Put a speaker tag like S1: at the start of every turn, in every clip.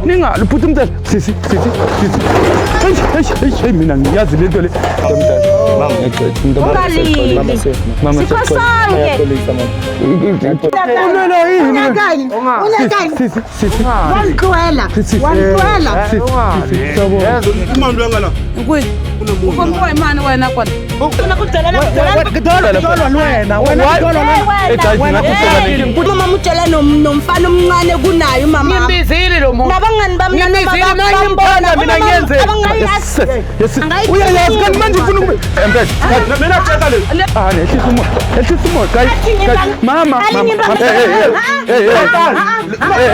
S1: Ningalwi bhuti umntana. Sisi, sisi, sisi. Eish, eish, eish, hey, mina ngiyazi lento le.
S2: Ungalili.
S1: Mama,
S2: Sikho sonke.
S1: Ulwela yini?
S2: Unyakani? Unyakani?
S1: Sisi, sisi.
S2: Wangixwela.
S1: Sisi.
S2: Wangixwela.
S1: Sisi, sisi. Sawubona.
S3: Ukompoyimani wena kona.
S2: Umama utshela nomfana omncane kunaye umama.
S3: Ngimbizile lo muntu.
S2: Nabangani bami
S3: Ngimbizile, mina ngimthanda, mina ngiyenze.
S1: Yes, yes. Uyayazi kanti manje ufuna ukube. Empela.
S4: Mina tshela le.
S1: Ah, nehlisa umoya. Ehlisa umoya, guys. Guys, mama, mama. Hey, hey, hey. Hey, hey. Hey,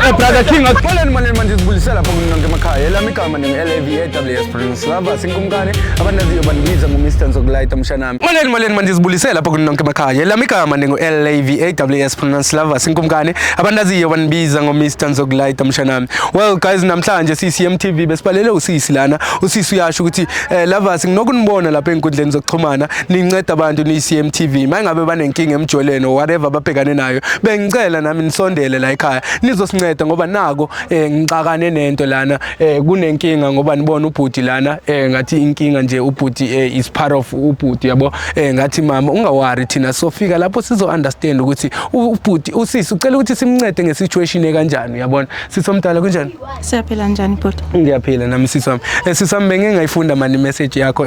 S1: hey. Brother King, akupheleni manje manje sibulisela lapho kunonke emakhaya. Elami igama ningu-LAVAWS Prince Lava sinkumkani abandaziyo bandibiza ngo-Mr Nzokulayita mshanami. Molweni molweni manje sibulisela lapho kunonke emakhaya. Elami igama ningu-LAVAWS Prince Lava sinkumkani abandaziyo bandibiza ngo-Mr Nzokulayita mshanami. Well guys, namhlanje CCMTV besibhalele usisi lana. Usisi uyasho ukuthi Lavas nginokunibona lapha enkundleni zokuxhumana ninceda abantu ni-CMTV mangabe banenkinga emjolweni or whatever ababhekane nayo, bengicela nami nisondele la ekhaya nizosinceda ngoba nako ngixakane nento lana, kunenkinga ngoba nibona ubhuti lana, ngathi inkinga nje ubhuti is part of ubhuti yabo. Ngathi mama ungawari, thina sofika lapho sizo understand ukuthi ubhuti usisi ucela ukuthi simncede ngesituation ekanjani, uyabona. Sisomdala, kunjani?
S5: Siyaphila, njani bhuti?
S1: Ngiyaphila nami sisi wami. Sisi wami, bengeke ngayifunda mani message yakho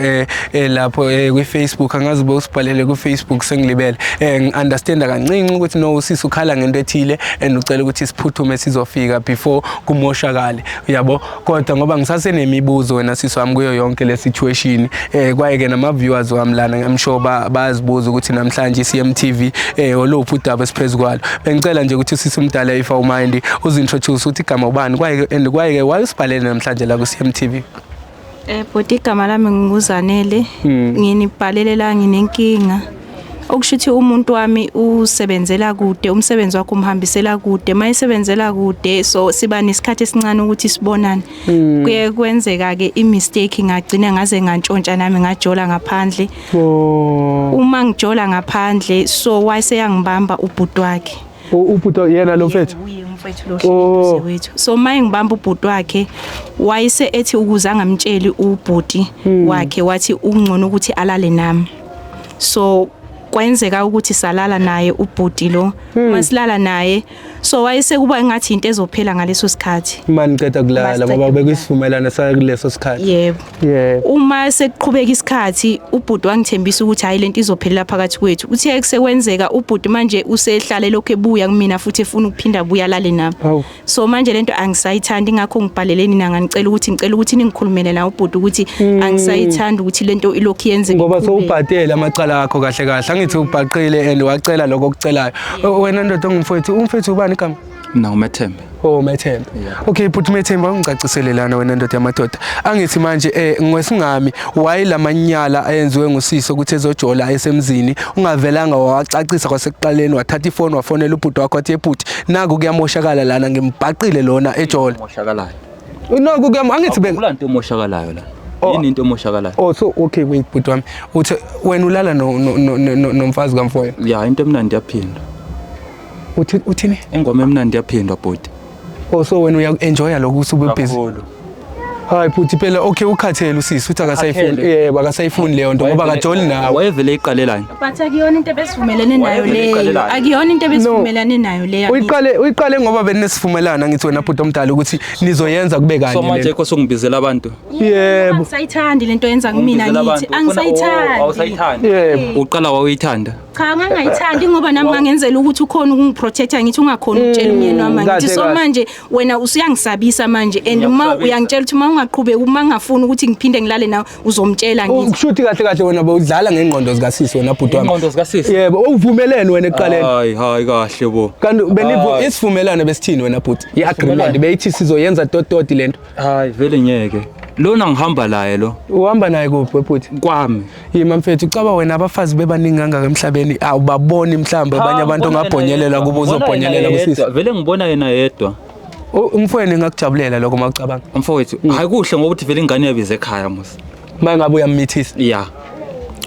S1: lapho kwi-Facebook, angazi ube usibhalele ku-Facebook, sengilibele. Ngi-understanda kancinci ukuthi no, usisi ukhala ngento ethile and ucela ukuthi siphuthume sizofika before kumoshakale, uyabo. Kodwa ngoba ngisasenemibuzo wena sisi wami kuyo yonke le situation, kwaye ke nama viewers wami lana I'm sure bayazibuza ukuthi namhlanje i-CMTV oluphi udaba esiphezu kwalo. Bengicela nje ukuthi sisi umdala, if awumind, uzintroduce ukuthi igama ubani, kwaye and kwaye ke why usibhalele namhlanje la ku-CMTV?
S5: Bhuti, igama lami nguzanele. Nginibhalele la nginenkinga. Okusho ukuthi umuntu wami usebenzela kude, umsebenzi wakhe umhambisela kude. Mayisebenzela kude, so siba nesikhathi esincane ukuthi sibonane. Kuye kwenzeka ke i-mistake, ngagcina ngaze ngantshontsha nami ngajola ngaphandle. Uma ngijola ngaphandle, so wayeseyangibamba ubhuti wakhe.
S1: Ubhuti yena lo mfethu?
S5: Uye umfethu lo ohleli eduze wethu. So maye ngibamba ubhuti wakhe, wayese ethi ukuze angamtsheli ubhuti wakhe, wathi ungcono ukuthi alale nami. So kwenzeka ukuthi salala naye ubhuti lo. Masilala naye, so wayese kuba ngathi into ezophela ngaleso sikhathi.
S1: Mani qeda kulala
S5: Masiqeda
S1: ngoba bekuyisivumelano sakuleso sikhathi.
S5: Yebo.
S1: Yeah.
S5: Uma sekuqhubeka isikhathi, ubhuti wangithembisa ukuthi hayi, lento izophelela phakathi kwethu. Uthe kusekwenzeka, ubhuti manje usehlale lokho ebuya kumina futhi efuna ukuphinda abuya alale nami.
S1: Hawu.
S5: So manje lento angisayithandi, ingakho ngibhalele nina, nganicela ukuthi ngicela ukuthi ningikhulumele na ubhuti ukuthi angisayithandi ukuthi lento ilokhu yenzeka.
S1: Ngoba
S5: iqhubeke.
S1: sowubhatele amacala akho kahle kahle, angithi ubhaqile and wacela lokho okucelayo. Wena ndoda ongumfowethu, umfowethu ubani igama?
S6: Mina nguMethembe.
S1: Oh, Methembe. Okay, but Methembe, ungicacisele lana wena ndoda yamadoda. Angithi manje ngwesingami why lamanyala ayenziwe ngusiso ukuthi ezojola esemzini ungavelanga wacacisa kwasekuqaleni, wathatha ifoni wafonela ubhuti wakho, wathi ebhuti naku kuyamoshakala lana, ngimbhaqile lona ejola.
S6: Emoshakalayo.
S1: Naku kuyam angithi be
S6: Akula nto emoshakalayo la.
S1: Oh.
S6: Yini into emoshakalayo?
S1: Oh, so okay, wait, bhuti wami. Uthi wena ulala no nomfazi kamfowenu.
S6: Ya, into emnandi yaphindwa.
S1: Uthi uthini?
S6: Ingoma emnandi yaphindwa, bhuti.
S1: Oh, so wena uya enjoya lokhu usube busy.
S6: Kakhulu.
S1: Hayi bhuti phela, okay, ukhathele usisi, uthi akasayifuni.
S6: Ukhathele.
S1: Yebo, akasayifuni leyo nto ngoba akajoli nawe.
S6: Wayevele iqalelani?
S5: But akuyona into ebesivumelene nayo
S6: Wayevele
S5: leyo.
S6: iqalelani.
S5: Akuyona into ebesivumelane nayo leyo.
S1: Uyiqale ngoba benesivumelana, ngithi wena bhuti omdala, ukuthi nizoyenza kube
S6: So
S1: kanye
S6: manje
S1: lento.
S6: ekho songibizela abantu.
S1: Yebo.
S5: Angisayithandi lento yenza kumina,
S6: Ungibizela
S5: ngithi
S6: abantu. Oh,
S5: angisayithandi.
S6: Awusayithandi.
S1: Yebo.
S6: Uqala wawuyithanda.
S5: Cha, ngangayithandi ngoba nami ngangenzela ukuthi ukhona ukungiprotecta, ngithi ungakhona ukutshela umyeni wami, ngithi
S1: Kahle
S5: so
S1: kahle.
S5: manje wena usuyangisabisa manje and uma
S6: Ngiyakusabisa.
S5: uyangitshela ukuthi uma ungaqhubeki, uma ngingafuni ukuthi ngiphinde ngilale nawe, uzomtshela, ngithi.
S1: Kusho ukuthi kahle kahle wena bowudlala ngengqondo zikasisi wena bhuti wami.
S6: Ingqondo zikasisi.
S1: Yebo, uvumelene wena ekuqaleni.
S6: Hayi hayi, kahle bo.
S1: Kanti benivu
S6: Hayi.
S1: isivumelano besithini wena bhuti? I-agreement beyithi sizoyenza tototi lento.
S6: Hayi vele ngeke. Lona ngihamba laye lo.
S1: Uhamba naye kuphi bhuti?
S6: Kwami.
S1: Yima mfethu, ucaba wena abafazi bebaningi kangaka emhlabeni, awubaboni mhlawumbe abanye abantu ongabhonyelela kubo, uzobhonyelela kusisi?
S6: Vele ngibona yena yedwa.
S1: Umfowenu engakujabulela lokho mawucabanga?
S6: Mfowethu, hayi kuhle ngokuthi vele ingane yabize ekhaya mos.
S1: Uma ngabe uyamithisa.
S6: Ya.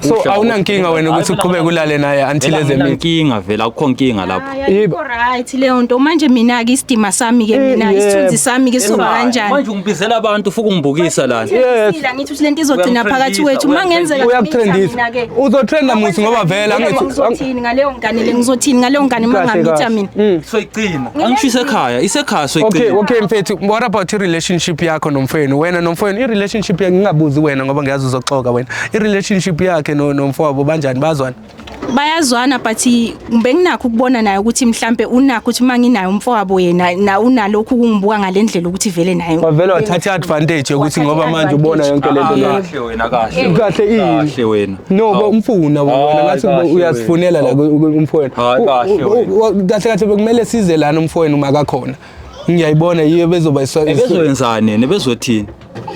S1: So awunankinga wena ukuthi uqhubeke ulale naye until
S6: Vele
S1: eze mina?
S6: anginankinga vele, akukho nkinga lapho.
S5: Hayi, ayikho right leyo nto. Manje mina-ke isidima sami-ke, mina isithunzi sami-ke sizoba kanjani?
S6: Manje ungibizela abantu futhi ungibukisa lana.
S1: Yes.
S5: Ngithi ukuthi lento izogcina phakathi kwethu uma ngenzeka.
S1: Uyakutrendisa. Uzotrenda musi ngoba vele angithi
S5: Ngizothini ngaleyo ngane le? Ngizothini ngaleyo ngane uma
S1: Kahle,
S5: ngamitha
S1: kahle.
S5: mina?
S6: Soyigcina. Angisho isekhaya, isekhaya
S1: Okay,
S6: soyigcina.
S1: okay mfethu, what about i-relationship yakho nomfowenu? Wena nomfowenu, i-relationship yakhe ngingabuzi wena ngoba ngiyazi uzoxoka wena. I-relationship yakhe nomfowabo banjani, bazwana?
S5: Bayazwana, but benginakho ukubona naye ukuthi mhlambe unakho ukuthi uma nginaye umfowabo yena na unalokhu ukungibuka ngale ndlela ukuthi vele naye
S1: Wavele wathatha i-advantage yokuthi ngoba manje ubona yonke lento le.
S6: Kahle wena, kahle.
S1: Kahle ini?
S6: Kahle wena.
S1: No, bo umfuna wena
S6: Hayi,
S1: ngathi
S6: kahle
S1: uyasifunela la umfowenu.
S6: Hayi, kahle wena.
S1: Kahle kahle bekumele size lana umfowenu makakhona. Ngiyayibona yiyo bezoba
S6: Ebezoyenzani nebezothini?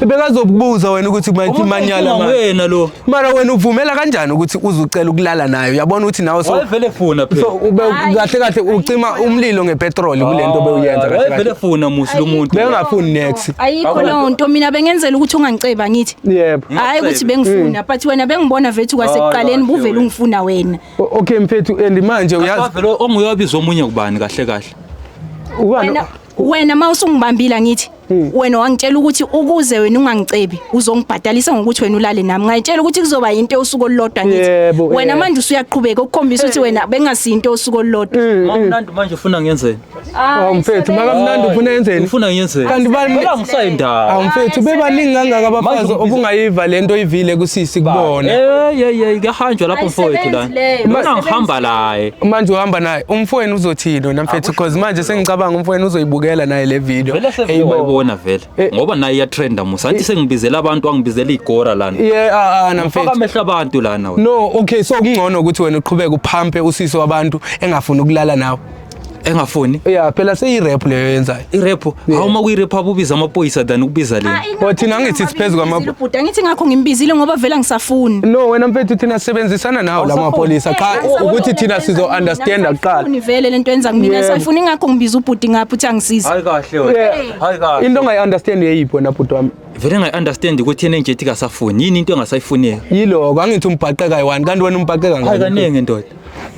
S1: Bekazokubuza wena ukuthi manje imanyala manje.
S6: Wena lo.
S1: Mara wena uvumela kanjani ukuthi uzucela ukulala naye? Uyabona ukuthi nawe so
S6: Wayevele funa phela.
S1: So ube kahle kahle ucima umlilo ngepetroli kulento bewuyenza kahle
S6: Wayevele
S1: kahle.
S6: funa musi lo muntu.
S1: Bengafuni next.
S5: Ayikho leyo nto, mina bengenzela ukuthi ungangiceba ngithi.
S1: Yebo.
S5: Hayi ukuthi bengifuna, but wena bengibona vethu kwasekuqaleni buvele ungifuna wena.
S1: Okay mfethu, and manje uyazi
S6: Vele onguyabiza omunye kubani kahle kahle.
S1: ubani
S5: Wena wena uma usungibambile ngithi wena wangitshela ukuthi ukuze wena ungangicebi uzongibhadalisa ngokuthi wena ulale nami. Ngayitshela ukuthi kuzoba yinto yosuku olulodwa ngithi.
S1: Yebo,
S5: Wena
S1: yebo.
S5: manje usuyaqhubeka ukukhombisa ukuthi wena bengasinto yosuku olulodwa.
S6: Mamnandi manje ufuna ngiyenzeni?
S1: Awu mfethu, makamnandi ufuna yenzeni?
S6: Ufuna ngiyenzeni?
S1: Kanti bani
S6: Vele angisayindawo.
S1: Awu mfethu, bebaningi kangaka abafazi
S6: Manje ubiza-
S1: obungayiva lento oyivile kusisi kubona.
S6: Hey hey hey, kuyahanjwa lapho mfowethu la.
S5: Ayisebenzi leyo.
S6: Lona ngihamba laye.
S1: Manje uhamba naye umfowenu uzothini wena mfethu? Because manje sengicabanga umfowenu uzoyibukela naye le video.
S6: Vele sevele
S1: Eyibona.
S6: wayibona vele. Ngoba naye iyatrenda musa. Anti sengibizela abantu, angibizela igora lana.
S1: Yeah, ah ah na
S6: Faka
S1: mfethu.
S6: amehlo abantu lana wena.
S1: No, okay, so kungcono ukuthi wena uqhubeke uphampe usisi wabantu engafuni ukulala nawe.
S6: Engafuni.
S1: Yeah, phela seyi-rap leyo yenzayo.
S6: I-rap, hawu uma kuyi-rap abubiza amaphoyisa than ukubiza lena.
S1: Oh, thina angithi siphezu
S5: Ubhuti angithi ngakho ngimbizile ngoba vele angisafuni.
S1: No, wena mfethu thina sisebenzisana nawo la mapolisa qha ukuthi thina sizo understand kuqala.
S5: Angisafuni vele lento yenza kumina,
S1: Yebo.
S5: asayifuni ngakho ngibiza ubhuti ngapha uthi angisize.
S6: Hayi kahle wena.
S1: Yeah.
S6: Hayi kahle.
S1: Into ongayi-understand yeyiphi wena bhuti wami?
S6: Vele ngayi-understand ukuthi yena nje ethi kasafuni. Yini into engasayifuneki?
S1: Yiloko angithi umbhaqe kayi-one kanti wena umbhaqe
S6: Hayi
S1: kangaki?
S6: kaningi ndoda.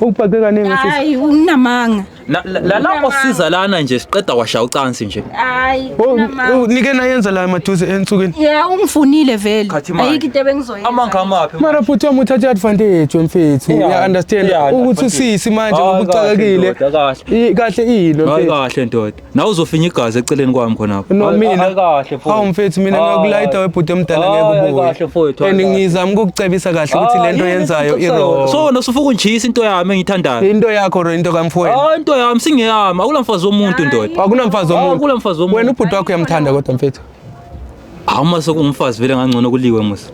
S1: Ukubhaqe kaningi sisi.
S5: Hayi unamanga.
S6: La lapho siza lana nje siqeda kwashaya ucansi nje.
S5: Hayi
S1: Oh,
S5: unamanga.
S1: oh, nike nayenza la maduze ensukwini.
S5: Yeah, ungifunile vele.
S6: Khathi manje.
S5: Ayikho into ebengizoyenza.
S6: Amanga amaphi?
S1: Mara bhuti wami uthatha i-advantage mfethu.
S6: Yeah,
S1: Uya understand
S6: yeah,
S1: ukuthi
S6: advantage.
S1: usisi manje
S6: Hayi,
S1: ngoba uxakekile.
S6: kahle ndoda, kahle.
S1: Kahle iyilo
S6: Hayi
S1: mfethu.
S6: kahle ndoda. Nawe uzofinya igazi eceleni kwami khonapho.
S1: No
S6: Hayi,
S1: mina.
S6: hayi kahle mfowethu.
S1: Hawu mfethu mina
S6: Hayi,
S1: ngiyakulayita webhuti omdala
S6: hayi,
S1: ngeke
S6: hayi
S1: ubuye.
S6: kahle mfowethu,
S1: And
S6: hayi kahle.
S1: ngizama ukukucebisa kahle ukuthi lento yenzayo i-wrong.
S6: So wena usufuka ungijiyisa into yami engiyithandayo.
S1: Into yakho ro into kamfowenu.
S6: Hayi into yami singeyami, akula mfazi womuntu ndoda.
S1: Akunamfazi womuntu.
S6: Akula mfazi womuntu.
S1: Wena ubhuti wakho uyamthanda kodwa mfethu.
S6: Hawu uma sekungumfazi vele ngangcono kuliwe musa.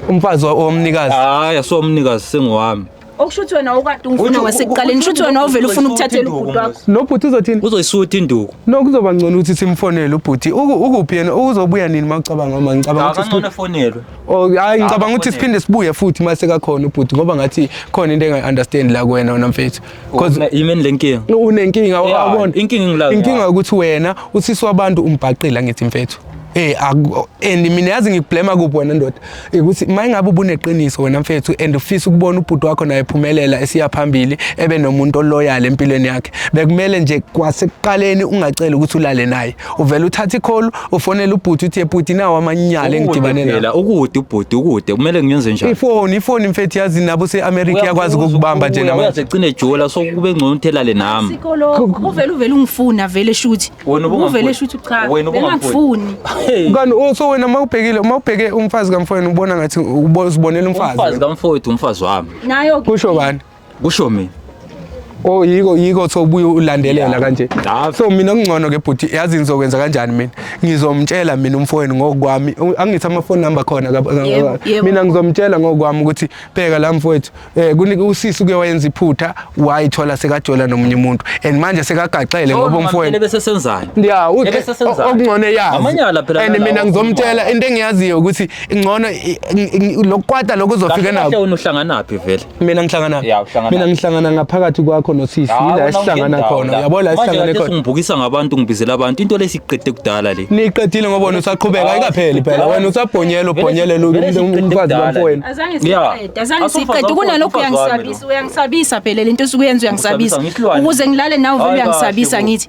S1: Umfazi womnikazi.
S6: Hayi asomnikazi sengowami.
S5: Okusho ukuthi wena ukade ungifuna wasekuqaleni, sho ukuthi wena uvele ufuna ukuthathela ubhuti wakho.
S1: Nobhuti uzothini?
S6: Uzoyisutha induku.
S1: No kuzoba ngcono ukuthi simfonele ubhuti. Ukuphi yena? Uzobuya nini mawucabanga uma ngicabanga ukuthi
S6: Akangcono efonelwe.
S1: Oh hayi ngicabanga ukuthi
S6: Akafonelwe.
S1: siphinde sibuye futhi mase kakhona ubhuti ngoba ngathi khona into engayi-understand la kuwena wena mfethu. Because
S6: Yimeni le nkinga.
S1: unenkinga
S6: Yeah,
S1: awubona.
S6: inkinga engilayo.
S1: Inkinga ukuthi wena usisi wabantu umbhaqile ngithi mfethu. Eh and mina yazi ngikublame kuphi wena ndoda ukuthi mayingabe ubuneqiniso wena mfethu and ufisa ukubona ubhuti wakho naye ephumelela esiya phambili ebe nomuntu oloyal empilweni yakhe, bekumele nje kwasekuqaleni ungaceli ukuthi ulale naye, uvele uthathe i-call ufonele ubhuti uthi ebhuti nawo amanyala engidibane nawo.
S6: Phela ukude ubhuti ukude kumele ngiyenze njani?
S1: Ifoni mfethu yazi nabo se-America iyakwazi ukukubamba nje namanje.
S6: Uyaze gcine ejola so kube ngcono ukuthi elale nami.
S5: Sikho lokho. Uvele ungifuna vele shuthi.
S6: Wena ubungangifuni.
S5: Uvele shuthi cha.
S6: Wena ubungangifuni.
S5: Bengangifuni.
S1: Kanti oh, so wena mawubhekile mawubheke umfazi kamfowenu ubona ngathi uzibonela
S6: Umfazi
S1: umfazi.
S6: kamfowethu umfazi wami.
S5: Nayo ke
S1: Kusho bani?
S6: Kusho mina.
S1: Oh yiko so ubuye ulandelela kanje.
S6: Ya.
S1: So mina kungcono ke bhuti yazi ngizokwenza kanjani mina? Ngizomtshela mina umfowenu ngokwami. Angithi ama phone number khona
S5: Yebo, yebo.
S1: Mina ngizomtshela ngokwami ukuthi bheka la mfowethu kunike usisi uke wayenza iphutha wayithola sekajola nomunye umuntu and manje sekagaxele ngoba umfowenu
S6: bese senzani?
S1: Ya,
S6: Ebese senzani?
S1: okungcono yazi.
S6: Amanyala phela
S1: And
S6: nalawo
S1: mina ngizomtshela
S6: akhulumayo.
S1: into engiyaziyo ukuthi ngcono lokukwata lokhu uzofika
S6: Kahle
S1: nako.
S6: wena uhlanganaphi vele?
S1: Mina ngihlangana
S6: Ya, uhlangana.
S1: Mina ngihlangana ngaphakathi kwakho. yakho nosisi
S6: Hawu,
S1: ila
S6: wena
S1: esihlangana
S6: ungendawo
S1: khona
S6: la.
S1: uyabo la
S6: Manje
S1: esihlangane
S6: kade
S1: khona.
S6: singibukisa ngabantu, ngibizela abantu into lesiqede kudala le.
S1: Niqedile ngoba wena usaqhubeka, ayikapheli phela, wena usabhonyela ubhonyelela
S6: Vele siqede
S1: umfazi
S6: kudala.
S1: kamfowenu.
S5: Azange
S6: Yeah.
S5: siqede, azange
S6: Asumfazi
S5: siqede. Kunalokhu
S6: umfazi wami
S5: uyangisabisa, uyangisabisa phela lento osuke uyenza, uyangisabisa.
S6: Ngikusabisa, ngisilwane.
S5: Ukuze ngilale nawe vele
S6: Hayi
S5: uyangisabisa
S6: kahle bo.
S5: ngithi.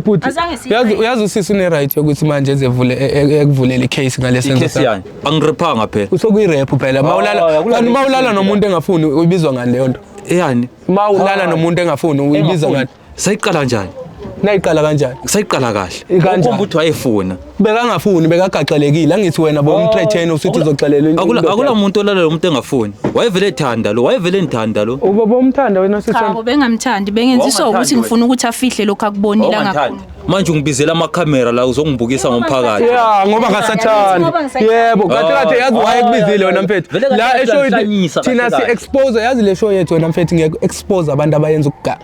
S1: Bhuti,
S5: Azange siqede.
S1: uyazi uyazi usisi une right yokuthi manje ezevule ekuvulele icase ngalesenzo
S6: Ikhesi yani angiriphanga phela.
S1: Usokuyi-rap phela mawulala
S6: Ah, akula
S1: kanti
S6: rape
S1: mawulala
S6: la.
S1: nomuntu engafuni uyibizwa ngani leyo nto?
S6: Yani
S1: Mawulala nomuntu engafuni uyibiza ngani?
S6: Sayiqala njani?
S1: Nayiqala kanjani?
S6: Sayiqala kahle.
S1: Kanjani?
S6: Ukhomba ukuthi wayefuna.
S1: Bekangafuni, bekagaxelekile, angithi wena bomthreatheni usithi uzoxelela
S6: Akula akula muntu olala lo muntu engafuni. Wayevele ethanda lo, wayevele enthanda lo.
S1: Uba bomthanda wena sisi?
S5: Cha, bengamthandi, bengenziswa ukuthi
S6: Wawungathandi.
S5: ngifuna ukuthi afihle lokhu akubonile
S6: Wawungathandi.
S5: angakhona.
S6: Manje ungibizela amakhamera la uzongibukisa ngomphakathi.
S1: Ya, ngoba kasathandi.
S5: Ngoba ngisathandi.
S1: Yebo, kahle kahle yazi
S6: Ah,
S1: wayekubizile wena mfethu.
S6: Vele kahle
S1: La
S6: kahle
S1: eshow
S6: uyahlanyisa
S1: thina
S6: kahle
S1: si
S6: kahle.
S1: expose, yazi le show yethu wena mfethu, ngeke expose abantu abayenza ukuganga.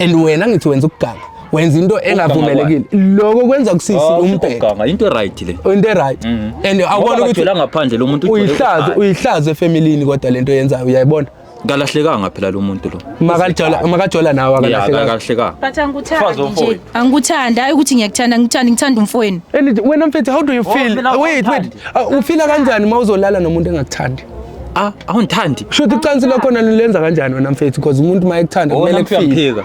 S1: And wena ngithi wenza ukuganga. Wenza into engavumelekile. Lokho kwenza kusisi umbhede.
S6: Ukuganga into right le.
S1: Into right. And awubona ukuthi
S6: Ukuthi ngaphandle lo muntu ujwayele
S1: uyihlazo
S6: ukukhanya.
S1: uyihlazo efamilini, kodwa lento yenzayo uyayibona.
S6: Kalahlekanga phela lo muntu lo.
S1: Makajola makajola nawe
S6: Ya,
S1: akalahlekanga.
S6: akalahlekanga.
S5: But
S6: Mfazi
S5: angikuthandi nje.
S6: womfowenu.
S5: Angikuthandi, hayi ukuthi ngiyakuthanda, ngikuthanda, ngithanda umfowenu.
S1: And wena mfethu, how do you feel?
S6: Mina
S1: Wait, wait.
S6: awungithandi.
S1: Ufila kanjani mawuzolala nomuntu engakuthandi?
S6: Ah, awungithandi.
S1: Shuthi ucansi lwakhona nilenza kanjani wena mfethu? Because umuntu uma ekuthanda
S6: Oh,
S1: kumele
S6: nami
S1: kufile.
S6: uyangiphika.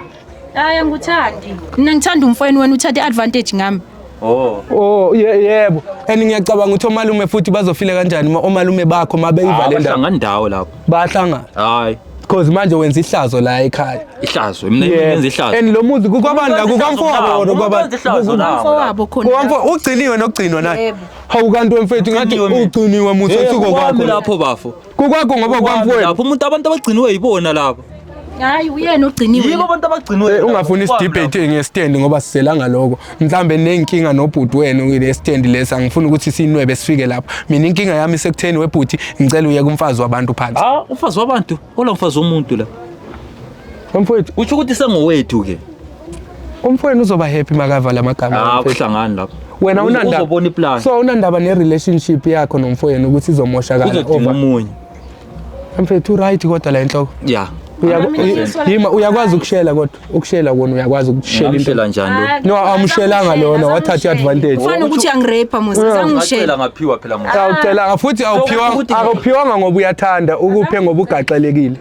S5: Hayi, angikuthandi. Mina ngithanda umfowenu, wena uthathe i-advantage ngami.
S6: Oh.
S1: Oh yebo. And ngiyacabanga ukuthi omalume futhi bazofila kanjani omalume bakho uma beyiva le ndaba.
S6: Abahlangani ndawo lapho.
S1: Bahlangana.
S6: Hayi,
S1: Because manje wenza ihlazo la ekhaya.
S6: ihlazo. Mina ngenza ihlazo.
S1: And lo muzi kukwabani la, kukwamfowabo or
S6: Umuntu
S1: kwabani?
S6: wenza ihlazo la.
S5: Umfowabo khona.
S1: Kukwamfo ugciniwe nokugcinwa naye.
S5: Yebo.
S1: Hawu kanti wemfethu ngathi
S6: Ugciniwe mina.
S1: ugciniwe muthi
S6: Eh,
S1: usuko
S6: kukwami
S1: kwakho.
S6: lapho bafo.
S1: Kukwakho ngoba kwamfowenu.
S6: Lapho umuntu abantu abagciniwe yibona lapho.
S5: Hayi, uyena ogciniwe.
S6: Yibo abantu abagciniwe.
S1: Eh, ungafuni isidebate ngestand ngoba siselanga lokho mhlambe nenkinga nobhuti wenu le stand lesi, angifuni ukuthi sinwebe sifike lapho. Mina inkinga yami isekutheni webhuti, ngicela uye kumfazi wabantu phansi.
S6: Ah, umfazi wabantu, ola mfazi womuntu la.
S1: Umfowethu,
S6: Utsho ukuthi sengowethu ke.
S1: umfowenu uzoba happy makava lamagama.
S6: Ah,
S1: mfethu.
S6: kuhlangani lapho.
S1: Wena unandaba
S6: Uzobona iplan.
S1: So unandaba ne-relationship yakho nomfowenu ukuthi izomoshakala
S6: Uzodinga
S1: over.
S6: omunye.
S1: Mfethu, right kodwa la enhloko.
S6: Yeah.
S1: Yima, uyakwazi ukushela kodwa ukushela kona uyakwazi ukushela into.
S6: Ngamshela njani lo?
S1: No, amshelanga lona, wathatha i-advantage.
S5: Ufana ukuthi uyangirepa musa, azangishela.
S6: Ngacela ngaphiwa phela musa.
S1: Awucelanga futhi awuphiwanga, awuphiwanga ngoba uyathanda, ukuphe ngoba ugaxelekile.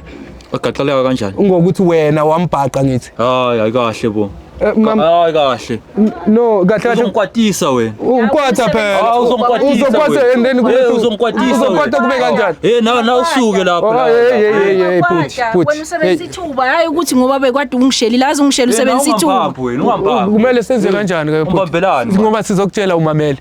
S6: Agaxeleka kanjani?
S1: Ngokuthi wena wambhaqa ngithi.
S6: Hayi, hayi kahle bo.
S1: Eh, mam-
S6: Hayi kahle.
S1: No, kahle kahle
S6: Uzongikwatisa wena.
S1: ukwatha phela.
S6: Ah, uzongikwatisa
S1: Uzokwatha
S6: wena.
S1: and then kube
S6: Eh, uzongikwatisa wena.
S1: Uzokwatha kube kanjani?
S6: Eh, na na usuke lapho.
S1: Oh,
S6: la.
S1: hey hey hey hey bhuti,
S5: Wena
S1: bhuti.
S5: usebenzisa ithuba, hayi ukuthi ngoba bekwade ungishelile, azi ungishela
S6: Eh, na
S5: usebenzisa ithuba.
S6: ungambambi wena, ungambambi.
S1: Kumele senze kanjani ke bhuti?
S6: Umbambelani, man.
S1: Ngoba sizokutshela umamele.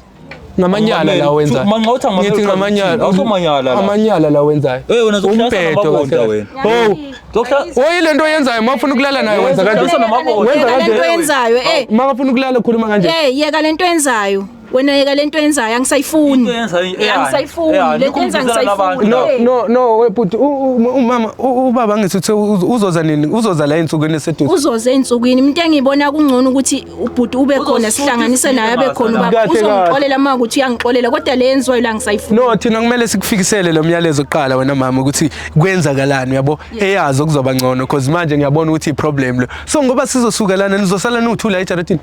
S1: Ngamanyala
S6: Awumameli.
S1: la wenzayo.
S6: Manxa uthi angimameli,
S1: Ngithi
S6: uchaza
S1: ngamanyala.
S6: ukuthini? Awusomanyala la.
S1: Amanyala la wenzayo.
S6: Eh, wena uzokuhlasa
S1: Umbhedo
S6: namabonda
S1: kahle.
S6: wena.
S1: Oh,
S6: Uzokuhla-
S1: oyile nto oyenzayo mawufuna ukulala naye wenza kanje.
S6: Uzokuhlasa namabonda.
S1: Wenza
S5: Yeka
S1: kanje.
S5: lento oyenzayo, eh.
S1: Makafuna ukulala khuluma kanje.
S5: Eh, yeka lento oyenzayo. Wena yeka lento oyenzayo, angisayifuni.
S6: Into oyenzayo,
S5: Eh, angisayifuni.
S6: eyani,
S5: Lento oyenzayo
S6: nikhumbuzela
S5: angisayifuni.
S1: No,
S5: Eh.
S1: no, no, we bhuti, umama, ubaba ngithi uthe uzoza nini? Uzoza la ensukwini eseduze.
S5: Uzoze ensukwini. Into engiyibona kungcono ukuthi ubhuti ube khona,
S6: Uzosuthi
S5: sihlanganise naye abe khona ubaba.
S1: Kahle, kahle.
S5: Uzongixolela uma ukuthi uyangixolela, kodwa le yenziwayo la angisayifuni.
S1: No, thina kumele sikufikisele lo myalezo kuqala wena mama ukuthi kwenzakalani uyabo, eyazi okuzoba ngcono because manje ngiyabona ukuthi i-problem lo. So ngoba sizosuka lana nizosala niwuthula ejaradini.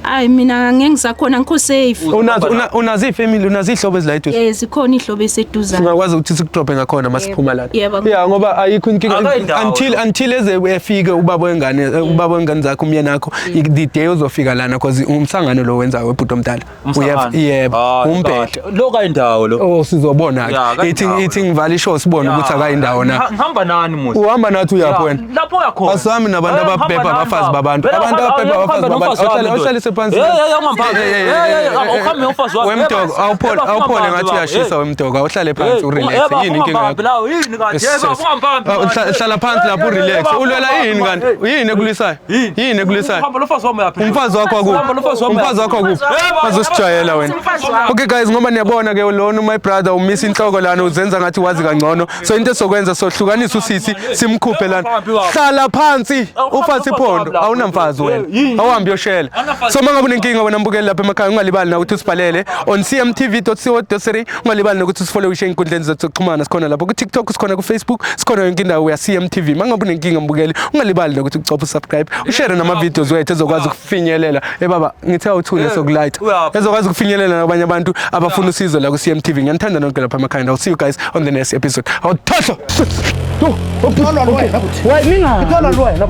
S5: Hayi, mina ngeke ngisakhona, ngikho safe.
S1: Unazo unazo ifamily, unazo ihlobo ezila eduze.
S5: Eh, zikhona ihlobo eseduzane.
S1: Singakwazi ukuthi sikudrophe ngakhona masiphuma lana.
S5: Yebo.
S1: Yeah, ngoba ayikho inkinga
S6: Akayindawo
S1: until
S6: lo.
S1: until eze efike ubaba wengane, ubaba wengane zakho, umyeni wakho, the day uzofika lana because umsangano lo wenzayo webhuti omdala.
S6: Umsangano.
S1: Yebo,
S6: Hayi,
S1: umbhedo.
S6: kahle. Lo kayindawo lo.
S1: Oh, sizobona
S6: Ya,
S1: ke. Ithi
S6: akayindawo
S1: ithi
S6: lo.
S1: ngivala ishow sibone ukuthi akayindawo na.
S6: Ngihamba nani musa?
S1: Uhamba nathi uyaphi wena?
S6: Lapho uyakhona.
S1: Asami nabantu
S6: Eh,
S1: ababhebha
S6: ngihamba nani,
S1: abafazi
S6: baba?
S1: babantu.
S6: Vele
S1: Abantu
S6: uhamba-
S1: ababhebha abafazi
S6: uhamba
S1: babantu.
S6: nomfazi wami,
S1: Awuhlale
S6: ndoda.
S1: awuhlalise phansi.
S6: Eh, eh, ungambambi.
S1: Eh, eh,
S6: Eh, eh,
S1: eh, eh,
S6: awuhambe nomfazi wami.
S1: Wemdoko,
S6: Eh,
S1: awuphole,
S6: baba,
S1: awuphole
S6: ungambambi,
S1: ngathi
S6: baba.
S1: uyashisa
S6: Eh.
S1: wemdoko. Awuhlale phansi
S6: Eh,
S1: urelax.
S6: eh, baba,
S1: Yini inkinga
S6: ungambambi
S1: yakho?
S6: la, yini kanti?
S1: Yes,
S6: Eh, baba,
S1: yes.
S6: ungambambi,
S1: Ah,
S6: man.
S1: Hlala phansi lapho
S6: Eh, eh,
S1: urelax.
S6: baba,
S1: Ulwela
S6: ungambambi,
S1: yini
S6: man.
S1: kanti?
S6: Eh,
S1: Yini ekulisayo?
S6: Yini?
S1: Yini ekulisayo?
S6: Uhamba nomfazi wami uyaphi?
S1: Umfazi wakho akuphi?
S6: Uhamba nomfazi wami
S1: Umfazi wakho akuphi?
S6: Eh, baba,
S1: Bazosijwayela wena.
S6: Umfazi wami.
S1: Okay guys, ngoba niyabona ke lona my brother umisa inhloko lana uzenza ngathi wazi kangcono. So into esokwenza sohlukanisa usisi simkhuphe lana. Hlala phansi ufase iphondo, awunamfazi wena. Awuhambi uyoshela. So Uma ngabe unenkinga wena mbukeli lapha emakhaya, ungalibali na ukuthi usibhalele on cmtv.co.za. Ungalibali nokuthi usifollowishe ey'nkundleni zethu zokuxhumana. Sikhona lapho ku-TikTok, sikhona ku-Facebook, sikhona yonke indawo ya CMTV. Uma ngabe unenkinga mbukeli, ungalibali nokuthi ucophe usubscribe, ushare nama-videos wethu ezokwazi ukufinyelela. Eh baba, ngithe awuthule sokulight. Ezokwazi ukufinyelela nabanye abantu abafuna usizo la ku-CMTV. Ngiyanithanda nonke lapha emakhaya. And I'll see you guys on the next episode. Awuthohlo.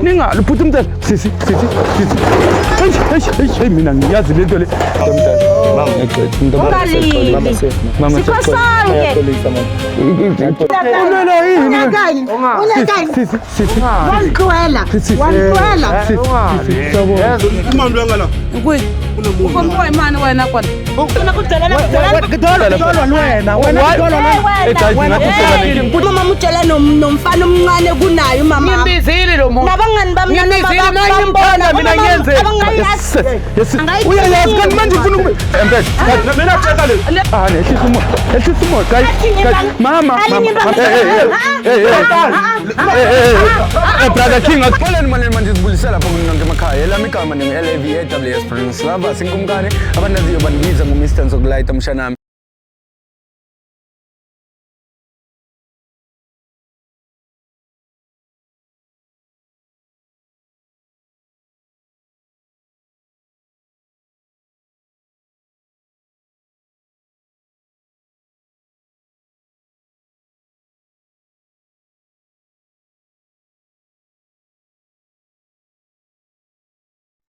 S1: Ninga, bhuti umntana. Sisi, sisi, sisi. Eish, eish, eish, hey mina ngiyazi lento le.
S5: Ungalili.
S1: Mama,
S5: Sikho sonke.
S1: Ulwela yini?
S2: Unyakani? Unyakani?
S1: Sisi, sisi.
S2: Wangixwela. Wangixwela.
S1: Sisi, sisi. Sawubona.
S3: Ukompoyi mani wena kona.
S1: Eh, guys, ngathi soba nenkinga.
S2: Umama utshela nomfana omncane kunaye umama.
S3: Ngimbizile lo muntu.
S2: Nabangani bami
S3: Ngimbizile mina ngimthanda mina ngiyenzeni.
S1: Yes, yes. Uyayazi kanti manje ufuna ukube. Empethe.
S4: Mina tshela le.
S1: Ah, nehlisa umoya. Ehlisa umoya, guys. Guys, mama, mama. Hey, hey, hey. Hey, hey. Hey, hey, hey. Eh, brother King, asixoleni manje manje sibulisela lapha kunonke emakhaya. Elami igama ningu-LAVAWS Prince Lava, sinkumkani. Abandaziyo bandibiza ngo-Mr. Nzokulayita mshanami.